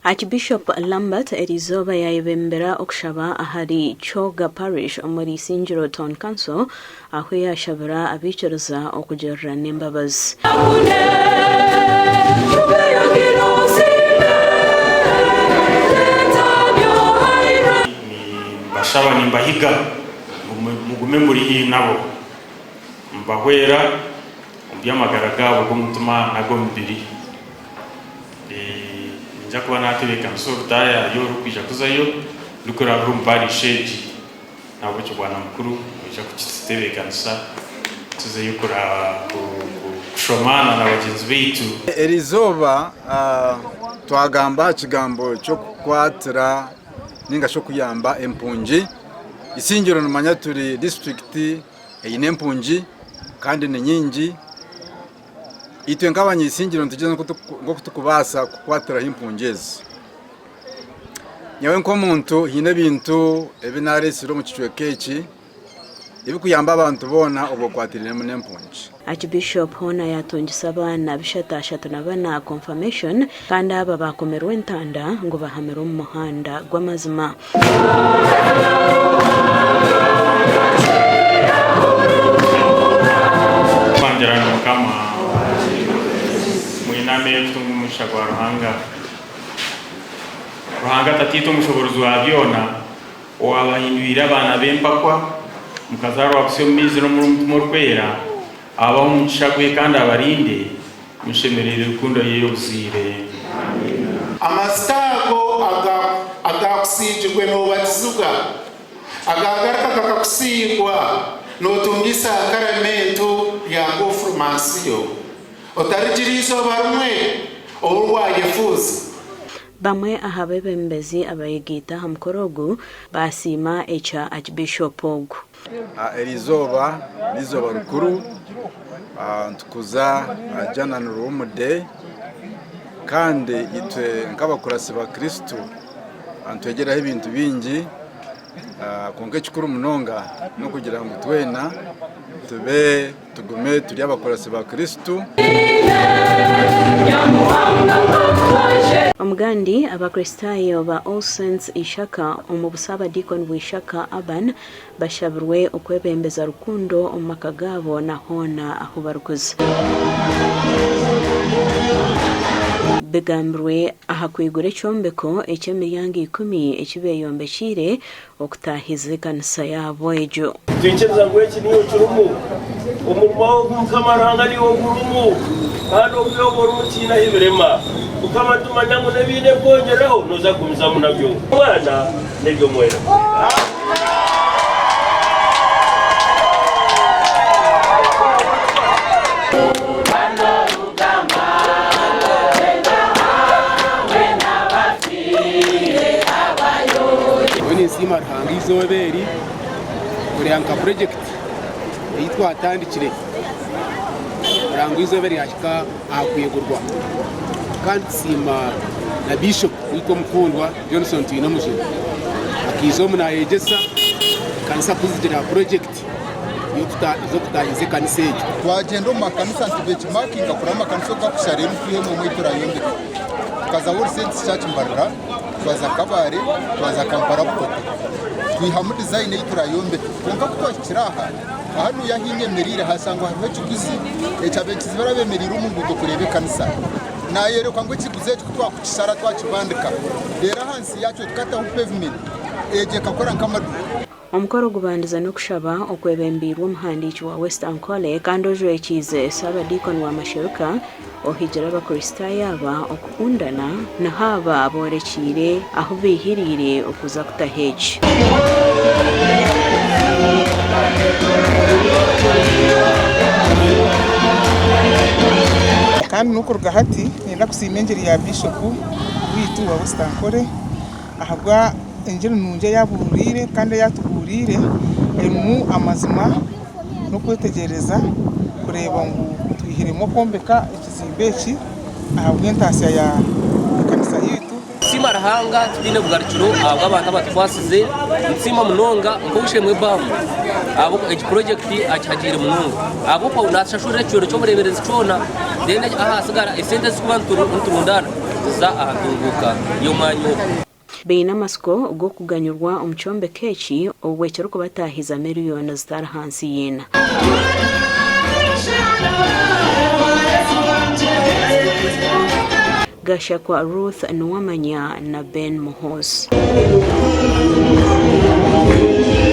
Archbishop Lambert eriizooba yaayebembera okushaba ahari Kyoga Parish omuri Isingiro Town Council ahu yaashabira abaikiriza okugirirana embabazi. Nimbashaba nimbahiga ngu mugume muri haihi nabo, mubahwera omu by'amagara gaabo g'omutima n'ag'omubiri. Niinyija kuba naatebeekanisa orutaayaayo orurikwija kuzayo rurikurabira omu parish egi. N'ahabw'ekyo Bwana Mukuru noija kukitutebeekanisa tuzeyo kushoma na bagyenzi baitu. Erizooba twagamba aha kigambo ky'okukwatira ninga shi okuyamba empungi. Isingiro nimanya turi disiturikiti eine empungi kandi ni nyingi. Itwe nk'abanyaisingiro nitugyezaho nk'oku turikubaasa kukwatiraho empungi ezi. Nyowe nk'omuntu haine ebintu ebi naareetsire omu kicweka eki ebirikuyamba abantu boona obwo okwatirainemu n'empungi. Archbishop hoona yaatungisa abaana bishatu ashatu na bana confirmation kandi aba baakomerwa entanda ngu bahamire omu muhanda gw'amazima. Twangirana Mukama, mwiname kutunga omugisha gwa Ruhanga. Ruhanga Tataitwe Omushoboorozi wa byona, owaabahindwire abaana b'empakwa, mukazaarwa busya omu maizi n'omuri Mutima Orikwera, abahe omugisha gwe kandi abarinde, mushemereire rukundo ye y'obuzaire. Amajuta ago agaakusiigirwe noobatizibwa, agaagaruka gakakusiigwa nootunga eisakaramentu rya konfirmansiyo. Otarigira eizooba rimwe obu waayefuuza. Bamwe aha beebembezi abayegaita aha mukoro ogu baasiima ekya Archbishop ogu. Eri izooba n'eizooba rikuru nitukuza Janan Luwum Day kandi itwe nk'abakuratsi ba Kristo nitwegyeraho ebintu bingi kwonka ekikuru munonga n'okugira ngu twena tube Tugume turi abakuratsi ba Kristo. Omugandi, Abakristaayo ba All Saints Ishaka omu Busaabadiikoni bwa Ishaka Urban bashabirwe okwebembeza rukundo omu maka gaabo na hoona ahu barikuza. Bigambirwe aha kwigura ekyombeko eky'emiryango ikumi eki beeyombekiire okutaahiza ekanisa yaabo egyo. Nitwikiriza ngu eki niiwe okirimu, omurimo ogu Mukama Ruhanga niiwe ogurimu, kandi obwiire obu orimu tihaine ahu birema. Mukama nitumanya ngu n'ebiine kwongyeraho nooza kugumizamu nabyo. Omwana n'eby'Omwoyo Orikwera. Nyowe ninsiima Ruhanga eizooba eri kureba nka purojekiti ei twatandikire kureba ngu eizooba ryahika aha kwigurwa kandi tusiima na Biishopu waitu omukundwa Johnson Twinomujuni akaija omu nayegyesa ekanisa kuzigira aha purojekiti z'okutaahiza ekanisa egyo. Twagyenda omu makanisa nitubekimakinga kureba amakanisa oku gakushusha reero twihemu emwe ei turayombeke. Tukaza All Saints Church Mbarara, twaza Kabale, twaza Kampala Bukoto. Twihamu design ei turayombeke. Kwonka ku twahikire aha, hanuya ahu nyemereire hashangwa hariho ekiguzi eki abeekizi bari abemereire omu nguuto kureeba ekanisa. Nayerekwa ngu ekiguzi eki ku twakukishara twakibandika reero ahansi yakyo tukataho pavement egyo ekakora nk'amaduuka. Omukoro gubandize n'okushaba okwebembeirwe omuhandiiki wa West Ankole kandi ojwekiize Saabadiikoni wa Masheruka ohigire Abakristaayo aba okukundana niho aba boorekiire ahu baihiriire okuza kutaho eki. Kandi n'okuruga hati niinyenda kusiima engiri ya Biishopu waitu wa West Ankole ahabwa engiri nungi ei abuuriire kandi ei atubuuriire erimu amazima n'okwetegyereza kureeba ngu twihiremu okwombeka ekizimbe eki ahabw'entaasya ya ekanisa yaitu. Nitusiima Ruhanga tutaine bugarukiro ahabw'abantu abatukwasize. Nitusiima munonga nk'ow'eishe-emwe Bamu ahabw'okuba egi purojekiti agihagiire munonga ahabw'okuba naatushashurira ekicwero ky'obureeberezi kyona then ahasigara esente ezitukuba niturundaana. ziza aha ntunguuka y'omwanya ogu. Baine amatsiko g'okuganyurwa omu kyombeko eki obwo ekirikubataahiza miriyoni zitari ahansi y'ina. Gashakwa Ruth Nuwamanya na Ben Muhoozi.